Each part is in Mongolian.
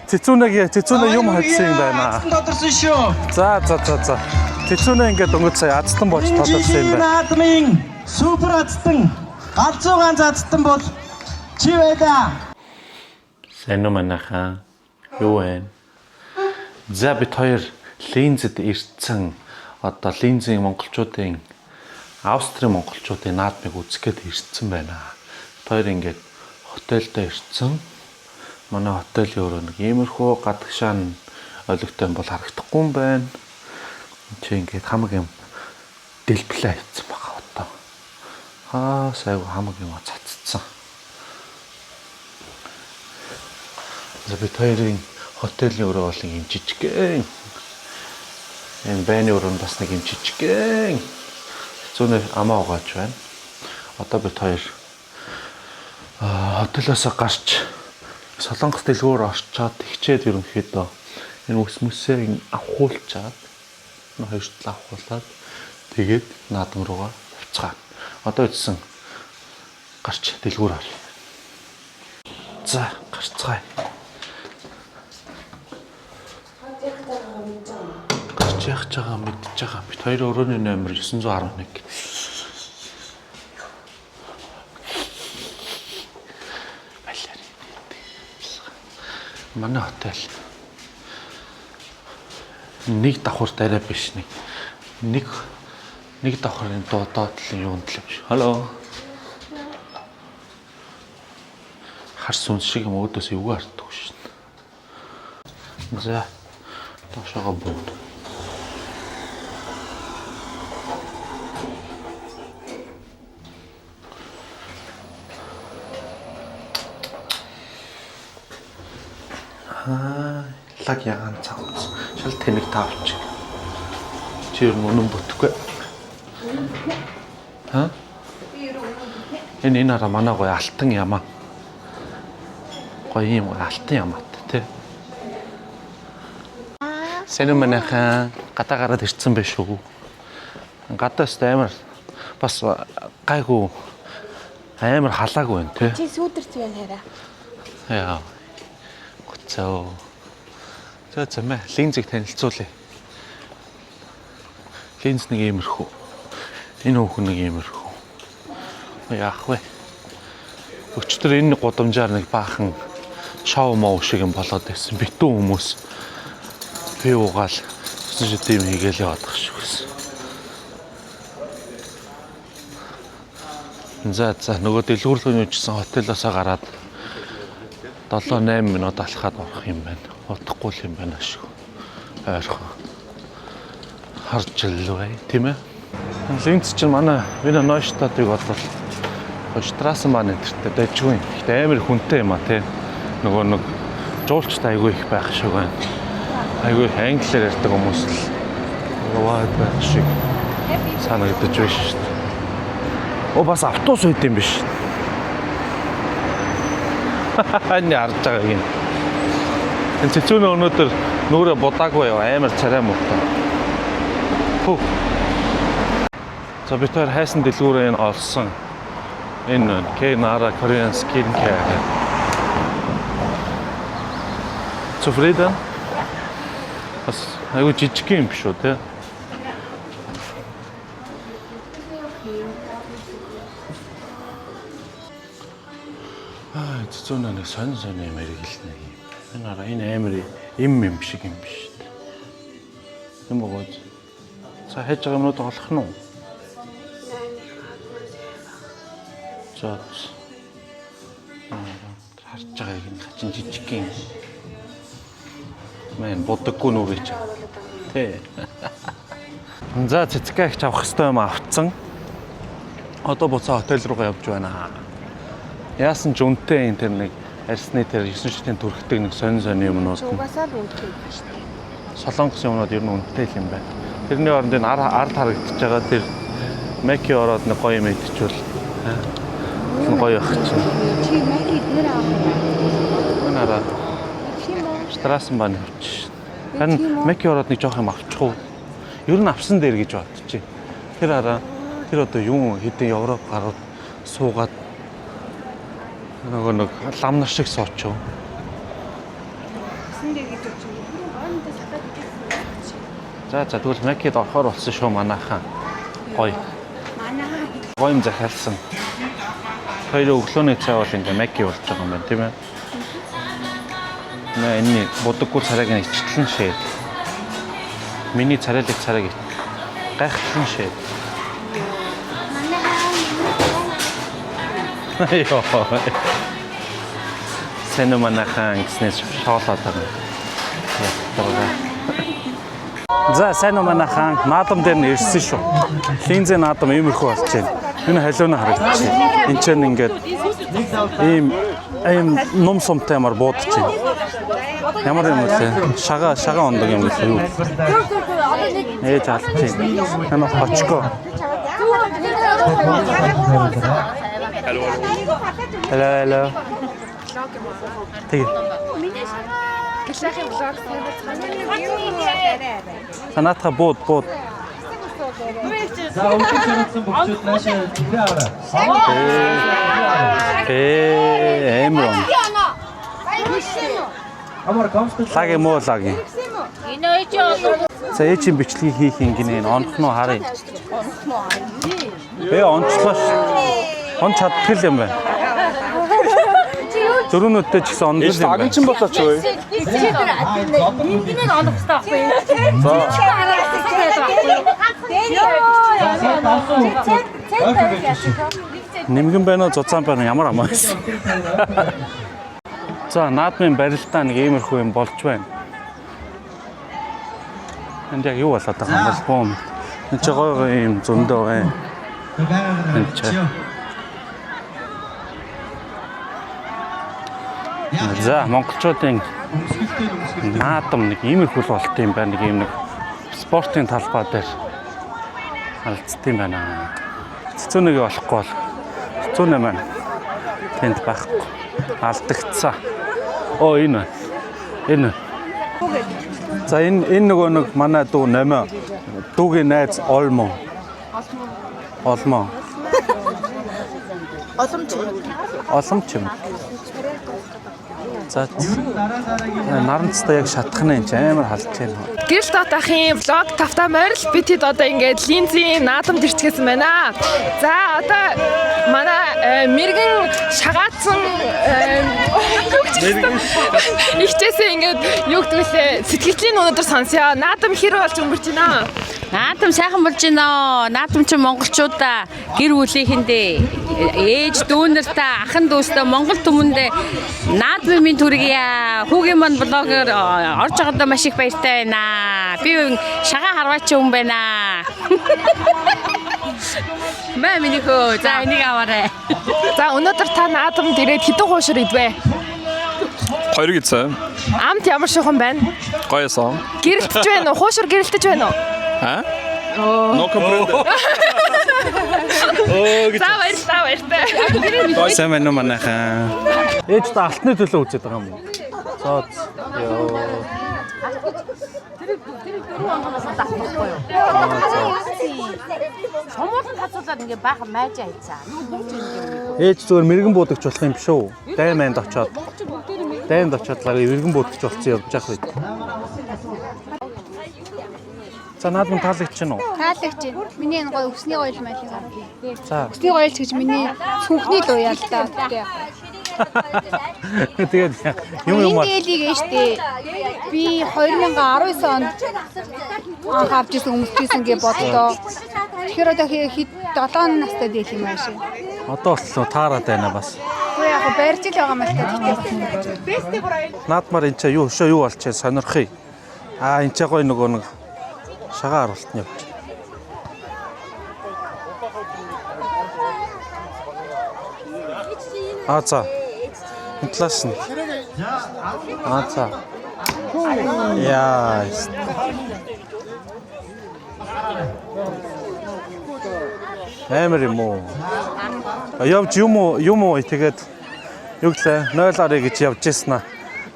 Цэцүүнэг цэцүүнэ юм хоцсон юм байна. Азтан тодорсон шүү. За за за за. Цэцүүнэ ингээд дөнгөж сая азтан болж Энэ тодорсон юм жилийн байна. наадмын супер азтан, галзуу ганц азтан бол чи байлаа. Сайн уу манайхаа? Юу вэ? За бид хоёр Линзэд ирсэн одоо Линзийн монголчуудын Австрийн монголчуудын наадмыг үзэх гээд ирсэн байна. Бид хоёр ингээд хотелдоо ирсэн. Манай хотелийн өрөө нэг иймэрхүү гадагшаа нь олигтой юм бол харагдахгүй юм байна. Чи ингээд хамаг юм дэлбэлээ хийцэн байгаа одоо. Аа сайгүй хамаг юм цацсан. За бид хоёрын хотелийн өрөө бол юм жижигхэн. Энэ байны өрөө нь бас нэг юм жижигхэн. Зүүнээр амаа угааж байна. Одоо бид хоёр хотелоос гарч Солонгос дэлгүүр орчоод тэгчээд ерөнхийдөө энэ үс мүсээ авахуулчаад энэ хоёр тал авахуулаад тэгээд наадам руугаа явцгаа. Одоо үтсэн гарч дэлгүүр оръё. За гарцгаая. Гарч явах гэж байгаа мэдж байгаа. Бид хоёр өрөөний номер 911. Балиар. Манай хотел нэг давхар дараа биш нэг нэг нэг давхрын доод доотлын юунд л юм шиг. Халоо. Хар сүнс шиг юм өөдөөс эвгүй харддаг шин. За доошоогоо буу. Аа, лаг ягаан цавц. Шал тэнэг таавч. Чи ер нь үнэн бүтэхгүй. Ха? Энэ энэ хараа манай гоё алтан ямаа. Гоё юм гоё алтан ямаатай тий. Сэнэ манайхан гадаа гараад ирсэн байх шүү. Гадаа өстө амар бас гайгүй амар халаагүй байна тий. Чи сүүдэрч байна хараа. Яа. Гоцоо. За за мэ линзийг танилцуулъя. Линз нэг иймэрхүү. Энэ хүүхэн нэг иймэрхүү. Яах вэ? Өчтөр энэ гудамжаар нэг баахан шоу моу шиг юм болоод байсан. Битүү хүмүүс би угаал гэсэн чи тийм хийгээл яваад байгаа шиг байсан. За за нөгөө дэлгүүрлөгийн үжсэн хотелоосоо гараад 7 8 минут алхаад орох юм байна. Удахгүй л юм байна шүү. Ойрхон. Харж л бай, тийм ээ. Линц чинь манай Вина Нойштадыг бол Штрасенбан энтертэй дайжгүй юм. Гэхдээ амар хүнтэй юм а тий. Нөгөө нэг жуулчтай айгүй их байх шиг байна. Айгүй их англиар ярьдаг хүмүүс л яваад байх шиг санагдаж байна шүү дээ. О бас автобус байд юм биш. Энэ харж байгааг юм. Энэ цэцүүнэ өнөөдөр нүрэ будаагүй яа амар царай муутай. Хөө. За бид хоёр хайсан дэлгүүрээ энэ олсон. Энэ K-Nara Korean Skin Care. Zufrieden? Бас айгүй жижиг юм биш үү те? Аа, цэцүүнэ нэг сонь сонь юм хэрэгэлнэ юм. Энэ хараа энэ амар им юм шиг юм биш үү? Юм уу? За хайж байгаа юмнууд олох нь уу? За. Харж байгааг нь хачин жижиг юм. Мэн бодоггүй нүрээ чи. Тэ. За цэцгээ их авах хэрэгтэй юм авцсан. Одоо буцаа хотел руугаа явж байна. Яасан ч үнэтэй энэ тэр нэг арсны тэр 9 шатны төрхтэй нэг сонин сонин юмнууд. нь. Угаасаа л үнэтэй юм байна шүү дээ. Солонгос юмнууд ер нь үнэтэй л юм байна. Тэрний оронд энэ ар ард харагдаж байгаа тэр Маки ороод нэг гоё юм идчихвэл аа, гоё байх чинь. Чи маки дээр авах юм байна. Энэ хараа Тийм үү? Штрасенбан явчих. Харин Маки ороод нэг жоох юм авчих уу? Ер нь авсан дээр гэж бодчих. Тэр хараа тэр одоо юм хэдэн Европ гарууд суугаад нөгөө нэг лам нар шиг суучив. Усан дээр гэж бодчих. Түрүү гоомтой салаад идсэн гэж. За за, тэгвэл Макид орохоор болсон шүү манайхан. Гоё. Манай Гоё юм захиалсан. Хоёрын өглөөний цай бол ингээ Маки болж байгаа юм байна, тийм ээ. Нэ, энэний будаггүй царайг нь ичлэн шээд. Миний царайлаг царайг гайхлан шээд. Йоо. Сэнэ манайхан гэснээс шоолоод байгаа юм. Яттарга. За, сайн уу манайхан, наадам дээр нь ирсэн шүү. Линзээ наадам иймэрхүү болж байна. Энэ халиуна харагдчих. Энд чинь ингээд ийм ийм нум сумтай ямар буудаж байна. Ямар юм бэ? Шага шага ондог юм гэлээ юу? Ээж алж байна. Энэ очко. Hello, hello. Тэг. Гэлээхийн vlog сайн байцгаана. Санаатха бууд бууд. За, өвчөж чадсан бөгчүүд наашаа зүрээ аваа. Ээ, амар он. Амар комфорт. Лаг юм уу, лаг юм. За, ээжийн бичлэгийг хийх юм гинэ, онох нь уу харъя. Бэ, онцлоо ш. Он чаддаг юм байна. Зөрүүнүүдтэй ч гэсэн ондол юм байна. Агын болооч өө. Энийг олох хэрэгтэй байхгүй юу? За, нэмгэн байна уу, зузаан байна уу, ямар амаа байсан. За, наадмын барилдаа нэг иймэрхүү юм болж байна. Энд яг юу болоод байгаа юм бол бүүм. Энд чи гоё гоё юм зөндөө байна. Энд чи. За, монголчуудын наадам нэг иймэрхүү л болт юм байна. Нэг ийм нэг спортын талбай дээр алдсан юм байна. Цэцүүнэгээ болохгүй бол цэцүүнэ маань тэнд байхгүй. Алдагдсан. Оо, энэ байна. Энэ. За, энэ нөгөө нэг манай дүү Номоо. Дүүгийн найз Олмо. Олмо. Боломж. Оломч юм. За, наранцтай яг шатах нь энэ ч амар халж байна. Гэрэл дотоохын vlog тавтаа морил би тэд одоо ингээд линзийн наадамд ирчихсэн байна. За, одоо манай мэрэгэн шагаацсан юу гэж хэлсэн. Ихчээсээ ингээд юу гэдэг вүлээ, сэтгэгдлийн өнөөдөр сонсъё. Наадам хэр болж өнгөрч байна? Наадам сайхан болж байна. Наадам чинь монголчуудаа гэр бүлийнхэндээ ээж дүүнэртээ ахан дүүстэй монгол түмэндээ наадмын минь төргийа. Хүүгийн мань блогер орж байгаадаа маш их баяртай байна. Би шагаа харваач юм байна. Мэ миний хөө. За, энийг аваарай. За, өнөөдөр та наадамд ирээд хэдэн хуушур идвэ? Хоёрыг идсэн. Амт ямар шухан байна? Гоёсон. Гэрэлтэж байна уу? Хуушур гэрэлтэж байна уу? Аа? No comprende. За, баярлалаа, баяртай. Сайн байна уу манайхан. Ээж та алтны төлөө үзээд байгаа юм уу? Зоо. Йоо. Шумуулан хацуулаад ингээ баахан майжаа хийцаа. Ээж зүгээр мэрэгэн буудагч болох юм биш үү? Дайманд очоод. Дайманд очоод лаг мэрэгэн буудагч болсон явж явах үед. За, наадмын таалагч чинь үү? Таалагч байна. Миний энэ гоё өсний гоёл майлыг харав. За. Өсний гоёл ч гэж миний цүнхний л уяа л да. Гэтэ яг. Тэгээд юм Энэ юмар дээлийг ээ штэ. Би 2019 онд анх авч исэн өмсчихсэн гэж бодлоо. Тэгэхээр одоо хэд 7 настай дээл юм ааш. Одоо боллоо таарад байна бас. Үгүй яг барьж л байгаа мэл та тэгтээ бас. Наадмаар энэ чи юу өшөө юу болчихээ сонирхъя. Аа, энэ чи гоё нөгөө нэг шагаа харуулт нь явж. Аа за. Энэ талаас нь. Аа за. Яа. Амар юм уу? Явж юм уу, юм уу, тэгээд юу гэлээ 0 арыг гэж явж ирсэн аа.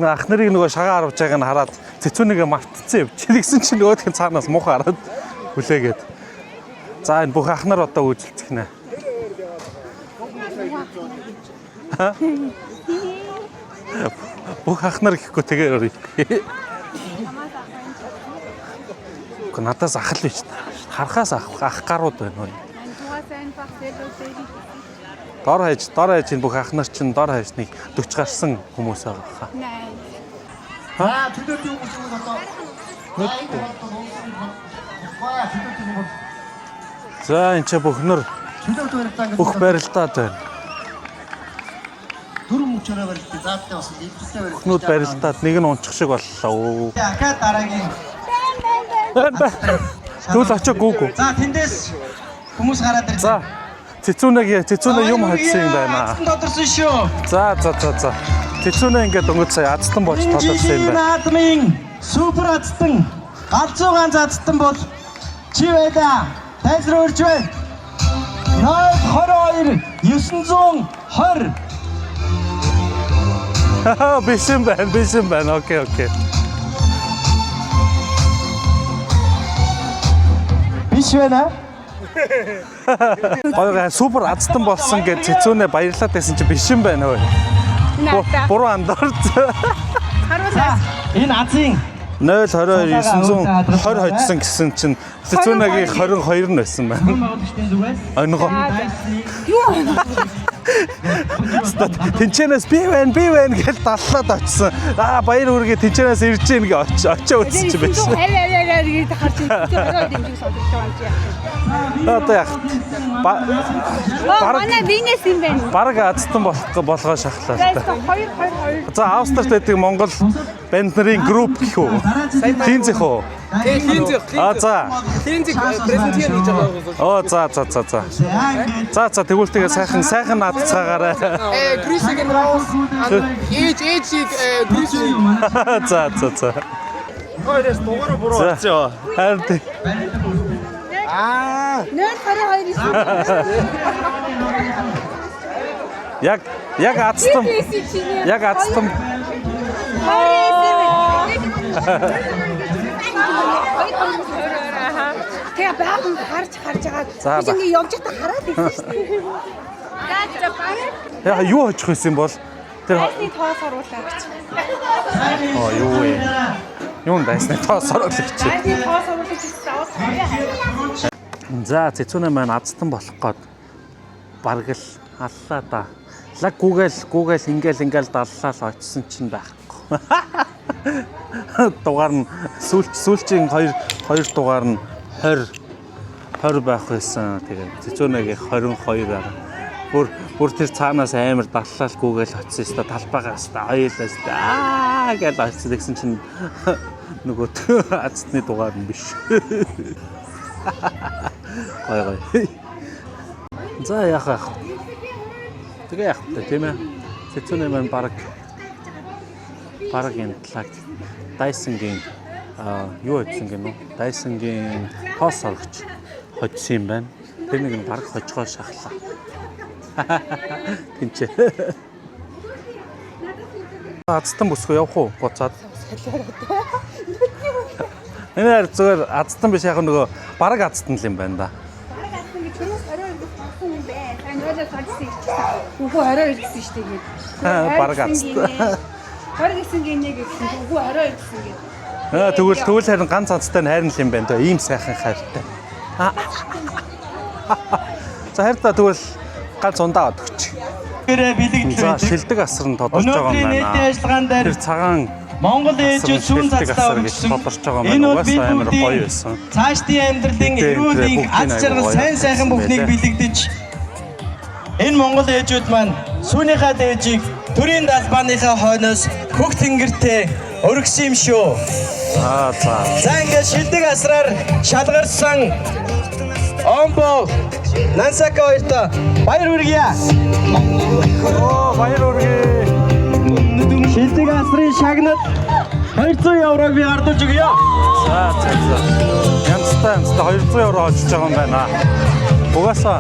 Нөгөө ах нарыг нөгөө шагаа харуулж байгааг нь хараад цэцүүнийгээ мартцсан явж. Тэгсэн чинь нөгөөх нь цаанаас муухай хараад хүлээгээд. За, энэ бүх ах нар одоо үйлчлэх нэ. Бүх ах нар гэхгүй тэгээ өөр. Гэхдээ надаас ах л биш. Харахаас ах ах гарууд байна уу? Дор хаяж энэ бүх ах нар чинь дор хаяж нэг 40 гарсан хүмүүс байгаа хаа. За төлөөтэй хүмүүс юм одоо. За энэ ч бүхнэр Төлөөтэй барилдаа гэж бүх барилдаад байна. дөрөв мөчөрөө барилдаа. Заадтай бас илбэстэй барилдаа. Бүхнүүд барилдаад нэг нь унчих шиг боллоо. Ахаа дараагийн. Тэгвэл очоо гүүгүү. За тэндээс хүмүүс гараад ирсэн. За цэцүүнэг цэцүүнэ юм хоцсон юм байна. Азтан тодорсон шүү. За за за за. Цэцүүнэ ингээд дөнгөж сая азтан болж тодорсон юм байна. Наадмын супер азтан галзуу ганц азтан бол чи байла. Тайз руу ирж байна. 022 920. Биш юм байна, биш юм байна. Окей, окей. Биш байна. Гоё супер азтан болсон гэж цэцүүнэ баярлаад байсан чи биш юм байна хөөе. Буруу андуурц. За энэ азийн 022 920 хоцсон гэсэн чинь цэцүүнэгийн 22 нь байсан байна. байгуулагчдын зүгээс Онгоо. Тэнчэнээс би байна, би байна гэж даллаад очсон. Аа баяр хүргээ тэнчэнээс ирж гин гэж очоо үзсэн чи байсан. Харь харь харь гэж харж ирсэн. Дэмжиг сонсож байгаа юм чи яах вэ? Одоо яах. Бараг Манай бинес юм байна. бараг азтан болох болгоо шахлаа л та. 2 2 2. За Австрт байдаг Монгол банд нарын групп гэх үү? Линзэх үү? Линзэг, Аа за. Линзэг презентер хийж байгаа юм. Оо за за за за. За за тэгвэл тэгээ сайхан сайхан наадцгаагаарай. Grüße gehen raus an ээж ээжийг Grüße. За за за. Хоёроос дугаараа буруу За. орсон. Харин тий. Аа. 0 22 Яг яг азтан яг азтан Тэгээ баахан харж харж байгаа. За, Би ингээ явж байхдаа хараад ирсэн шүү дээ. За бараг яа юу очих байсан бол тэр Дайсны тоос оруулаа гэж. оо юу вэ? Юун дайсны тоос оруулагч. Дайсны тоос оруулах гэсэн аваад. За цэцүүнэ маань азтан болох гээд бараг л аллаа да. Лаг гүгээл гүгээл ингээл ингээл даллаа л очисон чинь байхгүй. Дугаар нь сүүлч сүүлчийн хоёр хоёр дугаар нь 20 20 байх байсан. Тэгээд цэцүүнэгийн 22 байгаа. Бүр бүр тэр цаанаас амар даллаа л гүгээл очисон өстой талбайгаа өстой хоёулаа өстой аа гэж очисон гэсэн чинь нөгөө азтны дугаар нь биш. Гой гой. За яах вэ? Тэгээ яах вэ тийм ээ? Цэцүүний маань баг баг энэ талаг Dyson-гийн юу хийсэн гэнэ үү? Dyson-гийн тоос сорогч хоцсон юм байна. Тэр нэг нь баг хожгоо шахлаа. Тинчээ. Азтан бүсгүй явах уу? Буцаад. Энэ хэр зүгээр азтан биш яг нөгөө бараг азтан л юм байна да. Бараг азтан гэж хүмүүс 22 гэж сонссон юм бэ. Сайн ойлоо сонссон гэсэн. Үгүй 22 гэсэн шүү дээ гээд. Бараг азтан. 20 гэсэн гинэ гэсэн. Үгүй 22 гэсэн гээд. Аа тэгвэл тэгвэл харин ганц азтай нь хайрна л юм байна дөө. Ийм сайхан хайртай. За хайр та тэгвэл ганц ундаа аваад өгч. Гэрээ бэлэгдэл За байдаг. шилдэг асар нь тодорч байгаа юм Өнөөдрийн нийтийн байна. ажиллагаан дээр Тэр цагаан Монгол ээжүүд сүүн шилдэг цацлаа асар гэж өргөжсөн. тодорч байгаа юм байна. Энэ бол Угаасаа бид амар гоё бүгдийн байсан. цаашдын амьдралын Тэ, эрүүл тэ, энх бүгдийг аз айгүй жаргал гоё сайн сайхан болсон бүхнийг байлаа. бэлэгдэж энэ Монгол ээжүүд маань сүүнийхээ дээжийг төрийн далбааныхаа хойноос хөх тэнгэртээ өргөсөн юм шүү. Аа за. За ингээд шилдэг асраар шалгарсан Омбо Нансака хоёрт баяр хүргье. Оо баяр хүргэе. Шилдэг асрын шагнал 200 еврог би гардуулж өгье. За за за. Янзтай янзтай 200 евро хожиж байгаа юм байна. Угаасаа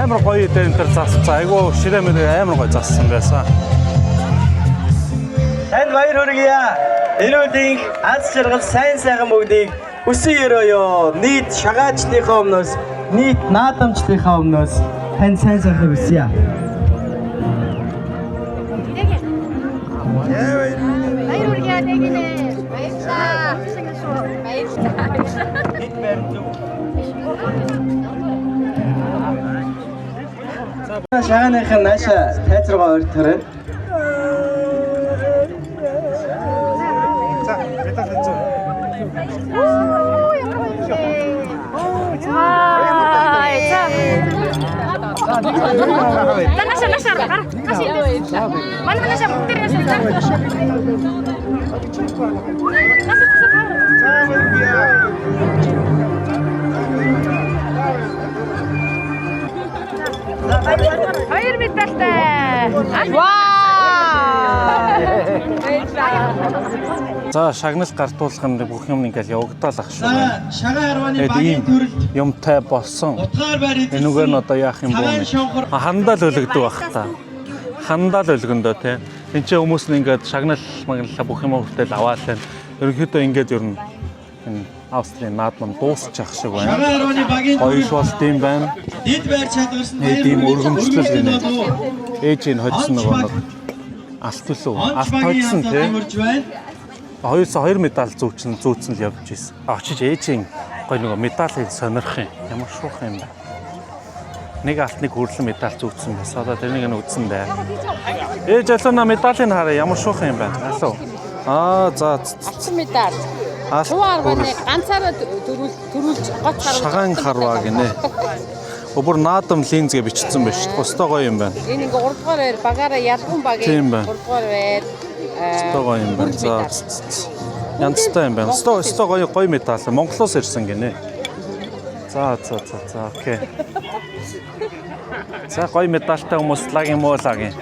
амар гоё дээр энэ төр зассан. Айгуу ширээ мэрээ амар гоё зассан байсан. Танд баяр хүргье. Эрүүл энх, аз жаргал, сайн сайхан бүгдийг хүсэн өрөөё. Нийт шагаачдынхаа өмнөөс, нийт наадамчдынхаа өмнөөс танд сайн сайхан хүсье. гинэ. Баярлалаа. Баярлалаа. Хэд байранд зөв. Шагааных нь нааша тайз руугаа ойр төрөө. За, медаль хийцүү. За наша наша гар. Наша. Манай наша бүгд наша. Наша За, баярлалаа. Хоёр медальтай. Вау! За, шагнал гартуулах нь бүх юм ингээл явагдал ах шүү байна. За, шагаан харвааны Тэгээд багийн ийм төрөлд юмтай болсон. утгаар байр эзэлсэн. Энүүгээр нь одоо яах юм Цагаан бүү? шонхор. Хандаал өлөгдөв бах та. Хандаал өлгөндөө те. Энд чинь хүмүүс нь ингээд шагнал магналаа бүх юм хүртэл аваал байна. Ерөнхийдөө ингээд ер нь энэ Австрийн наадам дуусчих шиг байна. Шагаан харвааны багийн Гоё төрөлд болт юм байна. дэд байр чадварсан Тэгээд ийм өргөмжлөл гинэ. Ээж энэ хоцсон Онц нөгөө баг. нэг алт төлөв. Онц Алт багийн хоцсон хамтад те. урьж байна. Хоёулаа хоёр медаль зүүцэн зүүцэн л явж ирсэн. Очиж ээжийн гой нөгөө медалийг сонирх юм. Ямар шуух юм бэ? Нэг алт нэг хөрлөн медаль зүүцсэн байсан. Одоо тэрнийг нь үзсэн дээ. Ээж алуу на медалийг хараа ямар шуух юм бэ? Алуу. Аа за. Алтан медаль. Алт Чуу арваны хүрэл. ганцаараа төрүүл төрүүлж гоц харуулж Шагаан харваа гинэ. Өвөр наадам линзгээ бичсэн байж шүү. Өстой гоё юм байна. Энэ ингээ 3 дугаар байр багаараа ялгуун багийн Тийм байна. 3 дугаар байр. Өстой гоё юм байна. За. Янзтай юм байна. Өстой өстой гоё гоё медаль. Монголоос ирсэн гинэ. За за за за окей. За гоё медальтай хүмүүс лаг юм уу лаг юм.